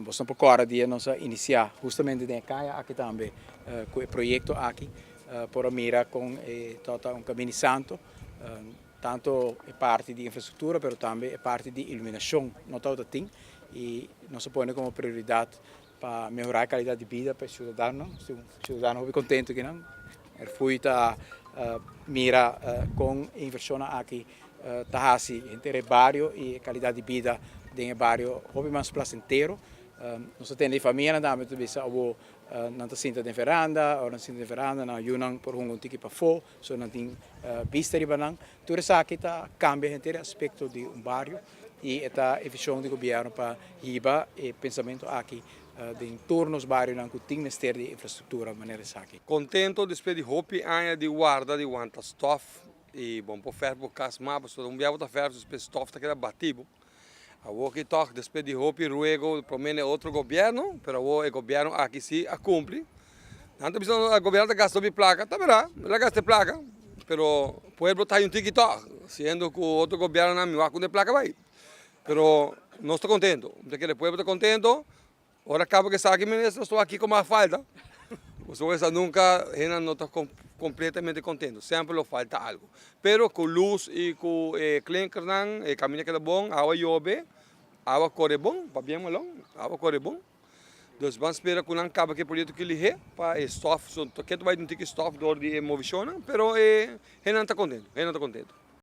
Boso por kòrda dia nos a inisiá hustamente den e kaya aki tambe ku e proyekto aki por a mira kon e tabata un kamin'i santo, tanto e parti di infrastruktura pero tambe e parti di iluminashon no tabata tin i nos a pone komo prioridat pa mehorá e kalidat di bida pa e siudadanonan. Siudadano hopi kontentu kinan. Erfui ta mira kon e invershonnan aki ta hasi henter e bario i e kalidat di bida den e bario hopi mas plasentero. Nos ta tende e famianan tambe ta bisa awor nan ta sinta den veranda, ora nan sinta den veranda nan yunan por hunga un tiki pafó, so nan tin bista riba nan. Tur esaki ta kambia henter e aspekto di un bario i e ta e vishon di gobièrnu pa hiba e pensamentu aki den tur nos barionan ku tin mester di infrastruktura manera esaki. Kontento despues di hopi aña di warda di wanta stòf i bon por fèrf bo kas mas pasobra un bia bo ta fèrf despues stòf ta keda bati bo. Awor ki tòg despues di hopi ruego promé na e otro gobièrnu pero awor e gobièrnu aki si a kumpli. Nan ta bisa e gobièrnu ta gasta hopi plaka, ta bèrdat el a gasta e plaka pero pueblo ta hay un tiki tòg siendo ku otro gobièrnunan mi wak unda e plaka bai. Pero nos ta contento, mi ta kere pueblo ta contento, ora caba cu esaki minister nos ta wak kico mas falta, pasobra esa nunca hende no ta completamente contento, semper lo falta algo, pero cu luz y cu e klinkernan e caminda keda bon, awa yobe, awa core bon, pabien malon, awa core bon, dus ban spera cu nan caba cu e proyecto aki lihe pa e stof, so ta keda bay un tiki stof door di e movicionnan, pero e hendenan ta contento, hendenan ta contento.